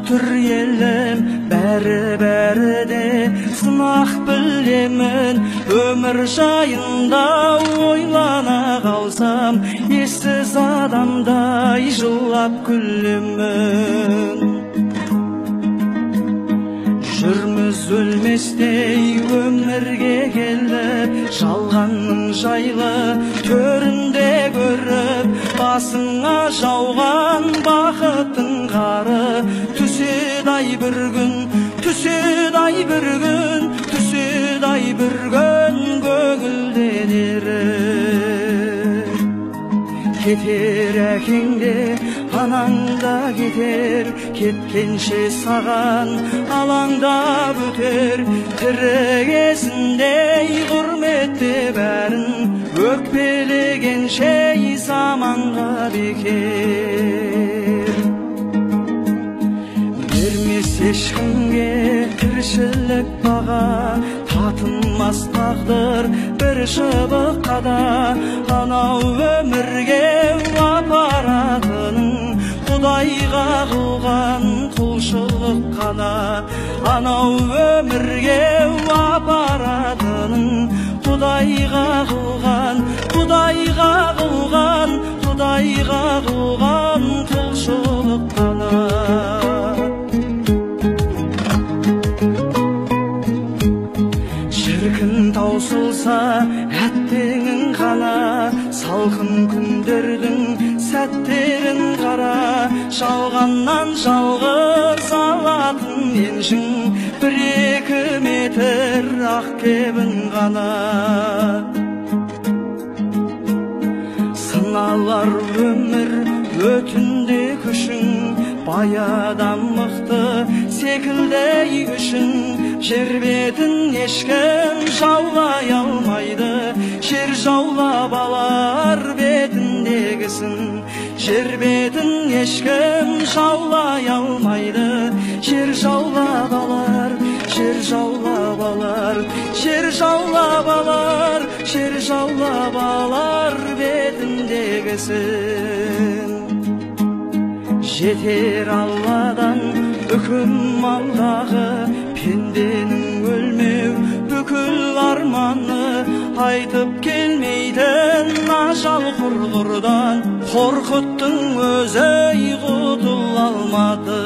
тұр елім, бәрі-бәрі де сынақ білемін. Өмір жайында ойлана қалсам, ессіз адамдай жылап күлемін. Жүрміз өлместей өмірге келіп, жалғанның жайлы төрінде көріп, басыңа жауған бақыттың қары түседі ай бір күн, түседі ай бір күн, түседі ай бір күн көңілден еріп. Кетер әкең де, анаң да кетер, кеткенше саған алаңдап өтер. Тірі кезінде құрметте бәрін, өкпелегенше заманға бекер. Бермес ешкімге тіршілік баға, татымас тағдыр бір шыбыққа да. Анау өмірге апаратының Құдайға қылған құлшылық қана. Анау өмірге апаратының Құдайға қылған, Құдайға қылған, Құдайға қылған құлшылық қана. Шіркін таусылса әттеңің қана, салқын күндердің сәттерін қара. Жалғаннан жалғыз алатын еншің, бір-екі метр ақ кебін ғана. Сыналар өмір өтінде күшің, бай адам мықты секілді үшін. Жер бетін ешкім жаулай алмайды, жер жаулап алар бетіндегісін. Жер бетін ешкім жаулай алмайды, жер жаулап алар, жер жаулап алар, жер жаулап алар, жер жаулап алар бетіндегісін. Жетер Алладан үкім алдағы, пенденің өлмеу бүкіл арманы. Айтып келмейтін ажал құрғырдан, Қорқыттың өзі құтыла алмады.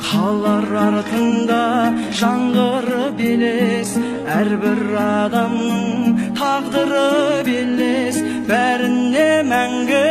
Қалар артында жаңғырып елес, әрбір адамның тағдыры белес. Бәріне мәңгі